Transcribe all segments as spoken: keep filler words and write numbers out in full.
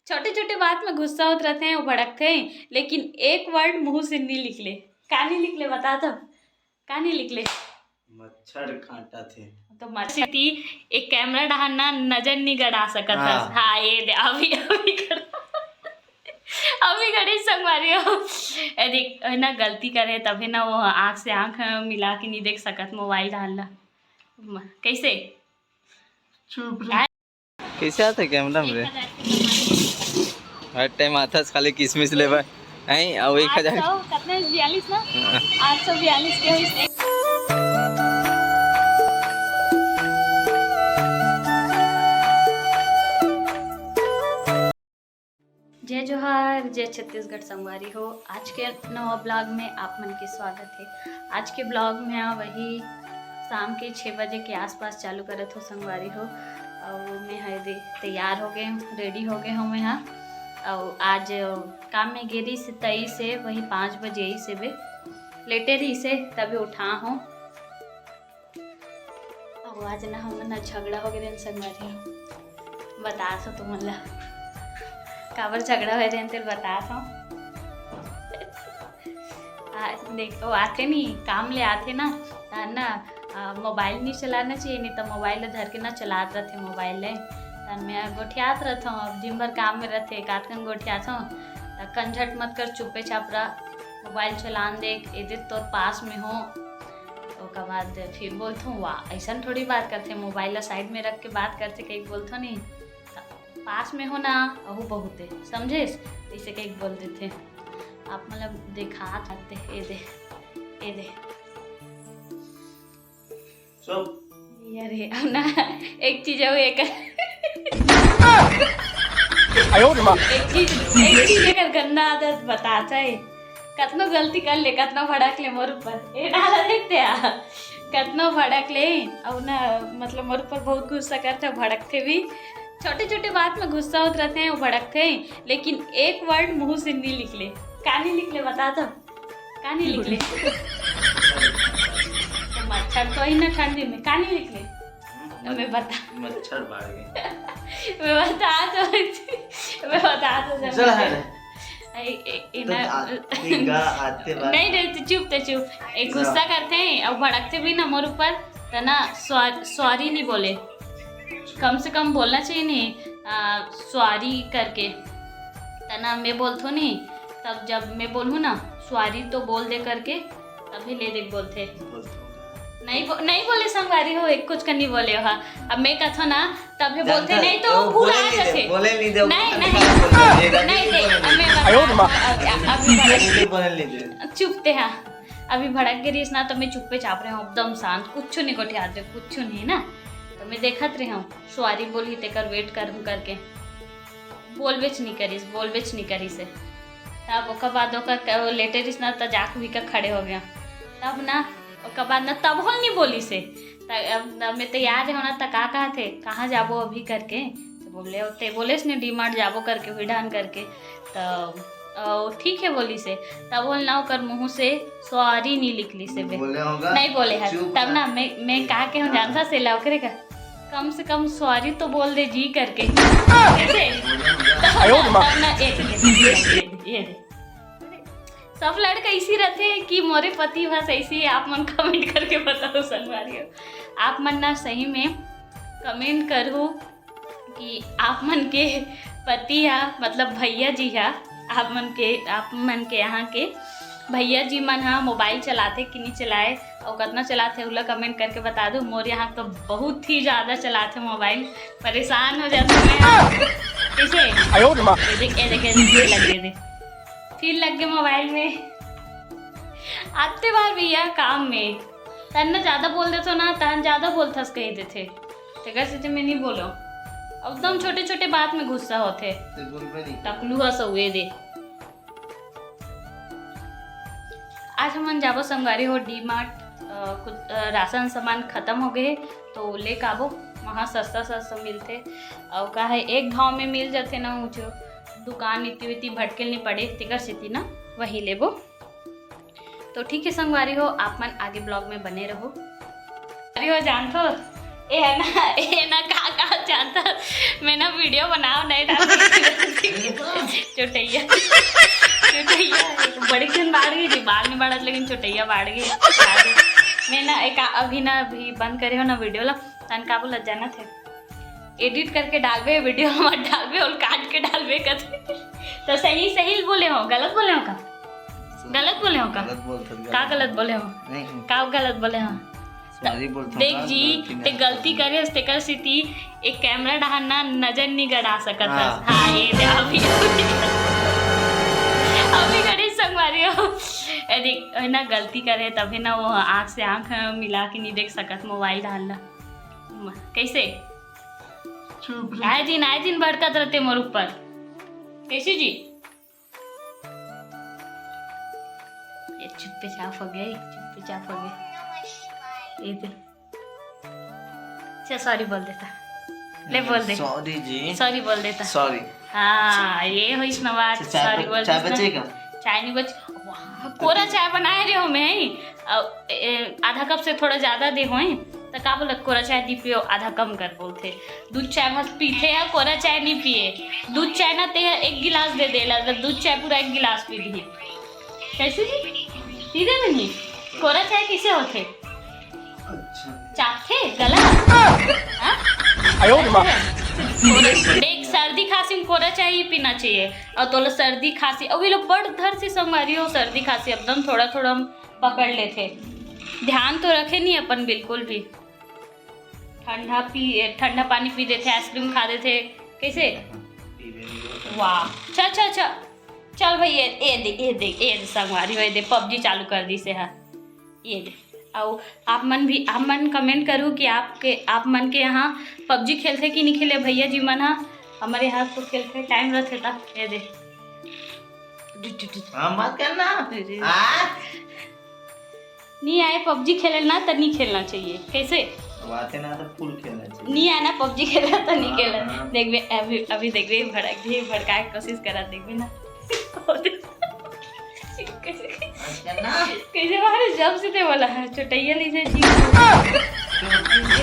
छोटे छोटे बात में गुस्सा होत रहते हैं, वो भड़कते हैं, लेकिन एक वर्ड मुंह से नहीं निकले। का नहीं निकले, बता तो, का नहीं निकले? मच्छर काटा थे। तो मच्छर थी, एक कैमरा डहान ना नजर नहीं गड़ा सकत हाँ। हस। हाँ, ये दे, अभी, अभी कर, अभी गणेश संगवारी हो। ए देख, है ना, गलती करे तभी ना वो आँख से आँख मिला के नहीं देख सकत मोबाइल डालना। म-, कैसे? चुप रह। कैसे आथे कैमरा में रे? हर टाइम आथस खाली किसमिस लेबा। हैं, अब एक हजार। आठ सौ, कितना है? बयालीस ना? हाँ। आठ सौ बयालीस के होइस। जय जोहार, जय छत्तीसगढ़ संगवारी हो। आज के नवा ब्लॉग में आप मन के स्वागत है। आज के ब्लॉग में आ वही शाम के छः बजे के आसपास चालू करत हो संगवारी हो। और मैं हा एदे तैयार हो गए हूँ, रेडी हो गए हूँ मैं हा। और आज काम में गेरी से तई से वही पाँच बजे ही से बे लेटे रही से तभी उठा हूँ। अब आज ना हमन ना झगड़ा हो गए संगवारी हो। बता सो तुमन ला काबर झगड़ा हो रहे तेल बता सो। आ, देख, वो आथे नी, काम ले आथे ना, त ना, आ, मोबाइल नहीं चलाना चाहिए, नहीं तो मोबाइल ला धर के ना चलात रहथे मोबाइल ले। तन मैं गोठियात रहथों, अब दिन भर काम में रहथे, एकाध कन गोठियाथों, त कन झट मत कर, चुप्पे चाप रह, मोबाइल चलान देख, एदे तोर पास में हो। ओकर बाद फिर बोलथों, "वाह, ऐसन थोड़ी बात करथे, मोबाइल ला साइड में रख के बात करथे," कहीं बोलथों नहीं। त पास में हो ना, अहू बहुत है, समझेस? ऐसे कहीं बोल देथे। आप मतलब देखा करते, ए दे, ए दे। चुप। अरे, अब ना, एक चीज है, वो एक आयो रे माँ। एक चीज, एक चीज एकर गंदा आदत बताता है। कतनो गलती कर ले, कतनो भड़क ले मोर ऊपर, ए डाला देखते आ, कतनो भड़क ले, अब ना, मतलब, मोर ऊपर बहुत गुस्सा करते, भड़कते भी। छोटे छोटे बात में गुस्सा होत रहते हैं, वो भड़कते हैं, लेकिन एक वर्ड मुंह से नहीं निकले। का नहीं निकले, बता तो। का नहीं निकले? तो मच्छर तो ही ना ठंडी में, का नहीं निकले? मैं बता। मच्छर बाढ़ गए। मैं बता तो, मैं बता तो जब चल, मैं हाँ। ए, ए, ए, तो ना, आ-, तीन गा आते बार। नहीं, नहीं, तो चुप, तो चुप। एक हाँ। गुस्सा करते हैं और भड़कते भी ना मोर ऊपर, तो ना सॉ-, सॉरी नहीं बोले। कम से कम बोलना चाहिए नहीं, आ, सॉरी करके। त ना मैं बोलथो नहीं, तब जब मैं बोलूँ ना, सॉरी तो बोल दे करके, तभी ले देख बोलथे। नहीं बो-, नहीं बोले संगवारी हो, एक कुछ का नहीं बोले हो। अब मैं कथो ना, तब ये बोलथे, जानता नहीं तो वो वो भूला बोले नहीं दे, जाथे। बोले नहीं दे, नहीं, वो नहीं। बोले नहीं दे, नहीं, नहीं, बोले अब मैं नहीं। बताता हूँ, अब, अब, अभी नहीं बोले नहीं दे। चुप ते हाँ। अभी भड़क गे रहीस ना, तो मैं चुप्पे चाप रहे हूँ, एकदम शांत, कुछ नहीं गोठियात रहे, कुछ नहीं ना। तो मैं देखत रहे हूँ, सॉरी बोली, तेकर वेट कर हूँ करके। बोलबेच नहीं करिस, बोलबेच नहीं करिस है। तब ओकर बाद ओकर क-, वो लेटे रहीस ना, त जाके भी का खड़े हो गया। तब ना, ओकर बाद ना, तब होल नहीं बोलिस है। त-, अब, अब मैं तैयार रहे हो ना, त का कहत है, "कहाँ जाबो अभी?" करके। तो बोले, "ओते बोलेस ने, डी मार्ट जाबो करके, हुई डान करके।" तो, "ओ, ठीक है," बोलिस है। तब बोल ना, ओकर मुँह से सॉरी नहीं निकलिस है बे। बोले होगा, नहीं बोले है। चुप तब है। ना, मैं, मैं का के हूँ, हाँ। जानता से ला ओकरे का। कम से कम सॉरी तो बोल दे जी करके। कैसे? आयो रे माँ। तब ना, एक, एक, एक, एक, ये दे। सब लड़का इसी रहते हैं कि मोरे पति बस ऐसी है, आप मन कमेंट करके बताओ संगवारी हो। आप मन ना सही में कमेंट करो कि आप मन के पति हा, मतलब भैया जी हा, आप मन के, आप मन के यहाँ के भैया जी मन हा मोबाइल चलाथे कि नहीं चलाए, और कतना चलाथे, उला कमेंट करके बता दो। मोर यहाँ तो बहुत ही ज्यादा चलाथे मोबाइल, परेशान हो जाता मैं। कैसे? आयो रे माँ। ये देख, ये देख, ये देख, ये लग गए दे। फिर लग गए मोबाइल में। आते बार भैया काम में तन्ने ज्यादा बोल देथो ना, तहन ज्यादा बोलथस कह देथे। तेकर से मैं नहीं बोलो। एकदम छोटे छोटे बात में गुस्सा होथे। ते बोलबे नहीं। टकलू हस उए दे। आज हमन जाबो संगवारी हो डी मार्ट, अ, कुछ, अ, राशन सामान खत्म हो गए हे, तो लेके आबो, वहाँ सस्ता सस्ता मिलथे। और का है, एक भाव में मिल जाथे ना, ऊँचो दुकान इति उति भटके नहीं पड़े, तेकर सेती ना वही लेबो। तो ठीक है संगवारी हो, आप मन आगे ब्लॉग में बने रहो। अरे हो जानथो, ए है ना, ए है ना, का, का जानथो, मैं ना वीडियो बनाओ नहीं डालती। चोटैया, चोटैया। बड़े झन बाढ़ गे जी, बाल नहीं बाढ़त, लेकिन चोटैया बाढ़ गे। मैं ना एक अभी ना, अभी बंद करे हो ना वीडियो ला, तन का बोला जाना थे, एडिट करके डालबे वीडियो, मत डालबे और काट के डालबे कथे। तो सही सही बोले हो, गलत बोले हो का? गलत बोले हो का? गलत बोलत हस। का गलत बोले हो? नहीं। का गलत बोले हो? सॉरी बोलत हूँ देख का, जी, गलती ते नहीं गलती करे हस, तेकर सेती एक कैमरा डहान ना नजर नहीं गड़ा सकत हस। हाँ। हाँ, ये दे, अभी, अभी गणेश संगवारी हो। ए देख, है ना, गलती करे तभे ना वो आँख से आँख मिला के नहीं देख सकत मोबाइल डहान ला। म-, कैसे? चुप रह। आए दिन, आए दिन भड़कत रहते मोर ऊपर। कैसे जी? ये चुप्पे चाप हो गया, ये चुप्पे चाप हो गया। ये दे। अच्छा, सॉरी बोल देता। ले, बोल दे। सॉरी जी। सॉरी बोल देता। सॉरी। हाँ, ये होइस ना बात, अच्छा, चाय सॉरी ब-, बोल चाय देता। बचेगा? चाय नहीं बच-, वाह, कोरा चाय बनाए रहे हो मैं, अ, ए, आधा कप से थोड़ा ज्यादा दे होई, तो का बोलत, कोरा चाय दी पियो, आधा कम कर बोलथे। दूध चाय बस पीथे या कोरा चाय नहीं पिए। दूध चाय ना ते एक गिलास दे देला, तो दूध चाय पूरा एक गिलास पी ली। कैसे जी? सीधे में नहीं। कोरा चाय किसे होथे? अच्छा। चापथे गला? हाँ? आयो रे माँ। कोरा, देख, सर्दी खांसी में कोरा चाय ही पीना चाहिए। और तोला सर्दी खांसी, अउ ये लोग बड़ धर से संगवारी हो, सर्दी खांसी एकदम थोड़ा थोड़ा हम पकड़ लेथे। ध्यान तो रखे नहीं अपन बिल्कुल भी। ठंडा पी, ठंडा पानी पी देथे, आइसक्रीम खा देथे, कैसे? वाह, अच्छा, अच्छा, अच्छा। चल भाई, ये, ये दे, ये दे, ये दे संगवारी हो, ये दे, पबजी चालू कर दी से है। ये दे। अउ आप मन भी, आप मन कमेंट करू कि आपके, आप मन के यहाँ पबजी खेलथे कि नहीं खेले भैया जी मन हा। हमारे यहाँ तो खेलथे, टाइम रहथे ता। ये दे। हाँ, मत करना। अरे। हाँ? नहीं आए पबजी खेले ना, तो नहीं खेलना चाहिए। कैसे? अब आते ना तो फुल खेलना चाहिए। नहीं आना पबजी खेला तो नहीं हाँ, खेला। हाँ। देखबे, अभी, अभी देखबे, भड़क दे, भड़काए के कोशिश करा, देखबे ना। कैसे, मत करना। कैसे बाहर जब से ते बोला है, चोटैया ले जाए जी।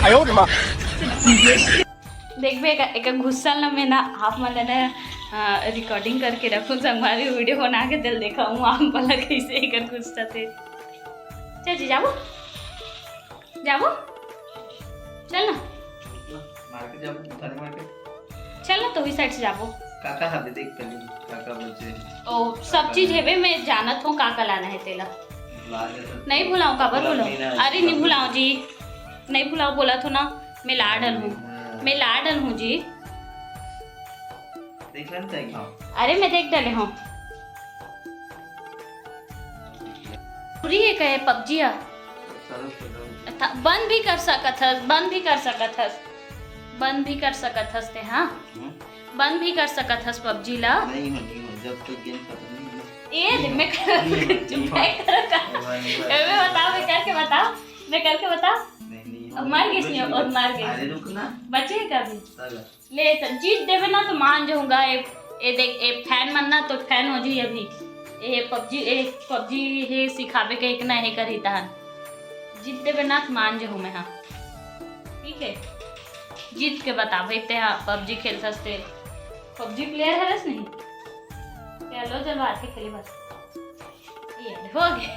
आयो रे माँ। देखबे, एक, एक गुस्सा ना में ना, आप मन ना, आ, रिकॉर्डिंग करके रखूं, संगवारी वीडियो बना के दिल देखा हूँ, आप बोला कैसे एक गुस्सा थे। चल जी, जाबो, जाबो, चल ना। मार्केट जाबो, थाने मार्केट। चल ना, तो ही साइड से जाबो। काका हबे देख पहले, काका बचे। ओ, सब चीज हेबे, मैं जानत हूँ का का लाना है तेला। ला दे तो। नहीं भुलाऊं, काबर भुलाऊं? नहीं ना, अरे नहीं भुलाऊं जी, नहीं भुलाऊं, बोला थो ना, मैं ला डल हूँ, हाँ। मैं ला डल हूँ जी। देख लेना चाहिए। अरे मैं देख डले हूँ। पूरी ये कहे पबजी आ। चलो, चलो। था, बंद भी कर सकत हस, बंद भी कर सकत हस, बंद भी कर सकत हस ते, हाँ? हम्म। बंद भी कर सकत हस पबजी ला। नहीं हो, नहीं हो, जब तक गेम खत्म नहीं हो। ए दे, मैं कर, नहीं हो, नहीं हो। मैं कर का? नहीं हो, नहीं हो। ए, मैं बताओ, मैं करके बताओ, मैं करके बताओ। नहीं, नहीं हो। अब मार गई नहीं, और मार गई। अरे रुक ना। बचे है कभी? चलो। ले, त जीत देबे ना, तो मान जाऊंगा। ए, ए देख, ए फैन मन ना, तो फैन हो जी अभी। ए पबजी, ए पबजी हे सिखाबे के एक ना हे करी तहन। जीत देबे ना, तो मान जाऊं मैं, हाँ। ठीक है, जीत के बताबे ते, हाँ, पबजी खेल सकते। पबजी प्लेयर हरस नहीं? चलो, चलो, आके खेले बस। ये हो गए।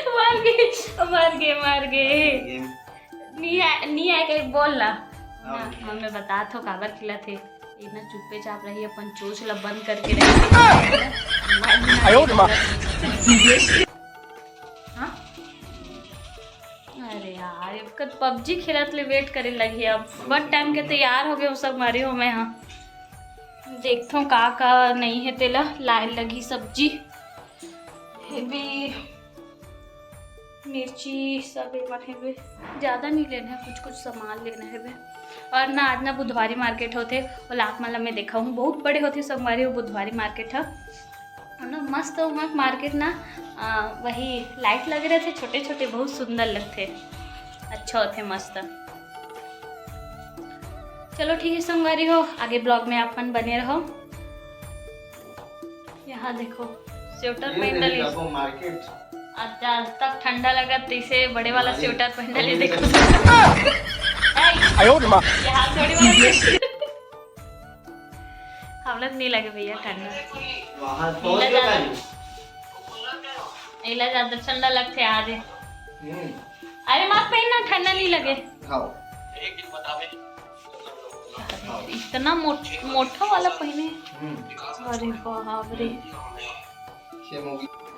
मार गए, मार गए, मार गए। गेम। नी आए, नी आए के बोल ला। हाँ, ना, बोलिए। हमें बता थो काबर खिला थे। इतना चुप्पे चाप रही, अपन चोच ला बंद करके रही। आयो रे माँ। हाँ? अरे यार, एक पबजी खेलत ले वेट करे लगी। अब बहुत टाइम के तैयार हो गए, वो सब मारे हो मैं। हाँ, देखथों का का नहीं है तेला, लाए लगी सब्जी। हेबे मिर्ची सब एक बार हेबे, ज़्यादा नहीं लेना है, कुछ कुछ सामान लेना हेबे। और ना आज ना बुधवारी मार्केट होथे, और आप मन ला मैं देखा हूँ बहुत बड़े होथे संगवारी हो बुधवारी मार्केट ह। और ना मस्त हुआ मार्केट ना, आ, वही लाइट लगे रहथे छोटे छोटे, बहुत सुंदर लगथे, अच्छा होथे मस्त। चलो ठीक है संगवारी हो, आगे ब्लॉग में आप मन बने रहो। यहाँ देखो, स्वेटर ये पहन देखो, डाली। आपको मार्केट। आज, आज तक ठंडा लगा, तैसे बड़े वाला अरे, स्वेटर पहन डाली, अरे, देखो। ए, आयो रे माँ। यहाँ थोड़ी वाला। हमला तो नहीं लगे भैया ठंडा। वहाँ पहुँच गया। एला ज्यादा ठंडा लगथे आज। हम्म। अरे मास्क पहनना, ठंडा नहीं लगे। हाँ। इतना मोट-, मोटा वाला पहने। हम्म। अरे बाप रे।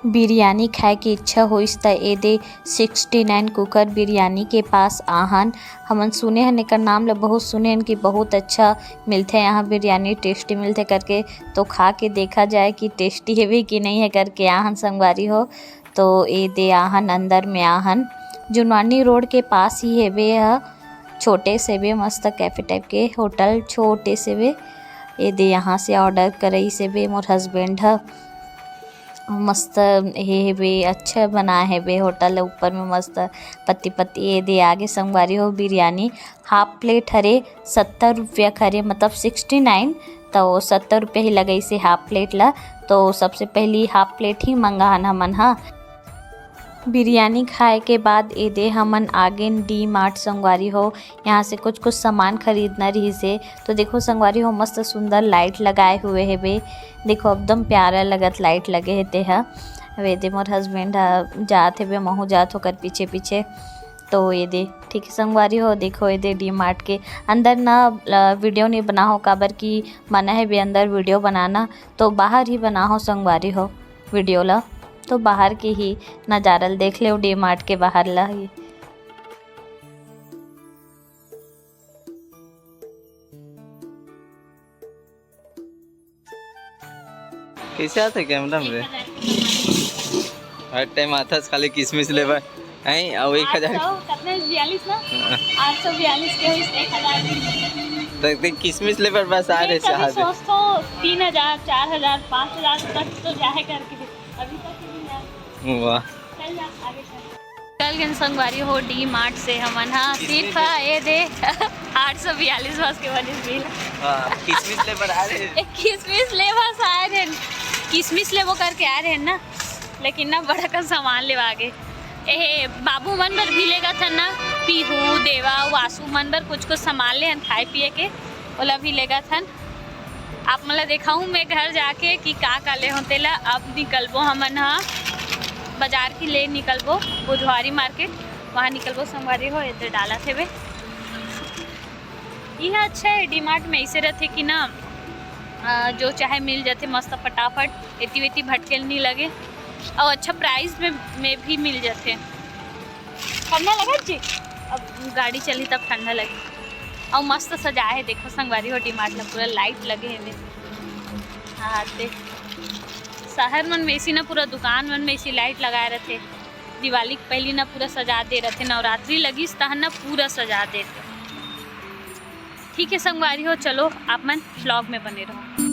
बिरयानी खाए के इच्छा होइस त ए दे सिक्सटी नाइन कुकर बिरयानी के पास आहन। हमन सुने हन एकर नाम ल, बहुत सुने हन कि बहुत अच्छा मिलथे यहाँ बिरयानी, टेस्टी मिलथे करके। तो खा के देखा जाए कि टेस्टी हेवे कि नहीं है करके आहन संगवारी हो। तो ए दे आहन, अंदर में आहन, जुनवानी रोड के पास ही हेवे ह। छोटे से बे मस्त कैफे टाइप के होटल, छोटे से बे। ए दे यहाँ से ऑर्डर करई से बे मोर हस्बैंड ह। मस्त हे हेबे, अच्छा बनाए हेबे होटल, ऊपर में मस्त पत्ती पत्ती। ए दे आगे संगवारी हो बिरयानी, हाफ प्लेट हरे सत्तर रुपया के हरे, मतलब सिक्सटी नाइन। तो सत्तर रुपया ही लगइसे हाफ प्लेट ला। तो सबसे पहली हाफ प्लेट ही मंगाहन हमन हा। बिरयानी खाए के बाद एदे हमन आगेन डी मार्ट संगवारी हो। यहाँ से कुछ कुछ सामान खरीदना रहिसे। तो देखो संगवारी हो, मस्त सुंदर लाइट लगाए हुए हेबे। देखो एकदम प्यारा लगत लाइट लगे हे तेहा। अब एदे मोर हस्बैंड ह जात हेबे, महू जात होकर पीछे पीछे। तो एदे ठीक है संगवारी हो, देखो एदे डी मार्ट के अंदर ना, अ, वीडियो नहीं बना हो, काबर की मना हेबे अंदर वीडियो बनाना, तो बाहर ही बना हो संगवारी हो वीडियो ला। तो बाहर के ही नजारा ल देख लेव, डी मार्ट के बाहर ला ही। कैसे आथे कैमरा में रे? हर टाइम आथस खाली किसमिस लेबर। हैं, अउ एक हजार। आठ सौ, कितना? बयालीस ना? हाँ। आठ सौ बयालीस के होइस, एक हजार के। तो ते किसमिस लेबर बस आ रहे कभी चाहत। सोचथो तीन हजार, चार हजार, पाँच हजार तक तो जाए करके। अभी तक नहीं आया। वाह। चल जा, आगे चल। चल गेन संगवारी हो डी मार्ट से हमन हा। सिर्फ, हाँ, ये दे आठ सौ बयालीस बस के बने बिल। हाँ, किसमिस लेबर आ रहे। ए, किसमिस ले बस आए रहे। किसमिस लेबो करके आए रहे ना, लेकिन ना बड़ा का सामान लेवा गे। ए, बाबू मन बर भी लेगत हन ना, पीहू, देवा, वासु मन बर कुछ कुछ सामान ले हन खाए पिए के, ओला भी लेगत हन। आप मन ला देखाऊँ मैं घर जाके कि का का ले हों तेला। अब निकलबो हमन ह बाजार की ले निकलबो, बुधवारी मार्केट, वहाँ निकलबो संगवारी हो। एदे डालत हेबे। इहा अच्छा है, डी मार्ट में ऐसे रहते कि ना, अ, जो चाहे मिल जाते मस्त फटाफट, एती वेती भटके नहीं लगे, और अच्छा प्राइस में, में भी मिल जाते। ठंडा लगा जी? अब गाड़ी चली तब ठंडा लगे। और मस्त सजाए है, देखो संगवारी हो, डी मार्ट ला पूरा लाइट लगे है। हाँ, देख, शहर मन में ऐसी ना पूरा दुकान मन में ऐसी लाइट लगाए रहते। दिवाली के पहली ना पूरा सजा दे रहते, नवरात्रि लगिस तहन ना पूरा सजा देते। ठीक है संगवारी हो, चलो आप मन व्लॉग में बने रहो।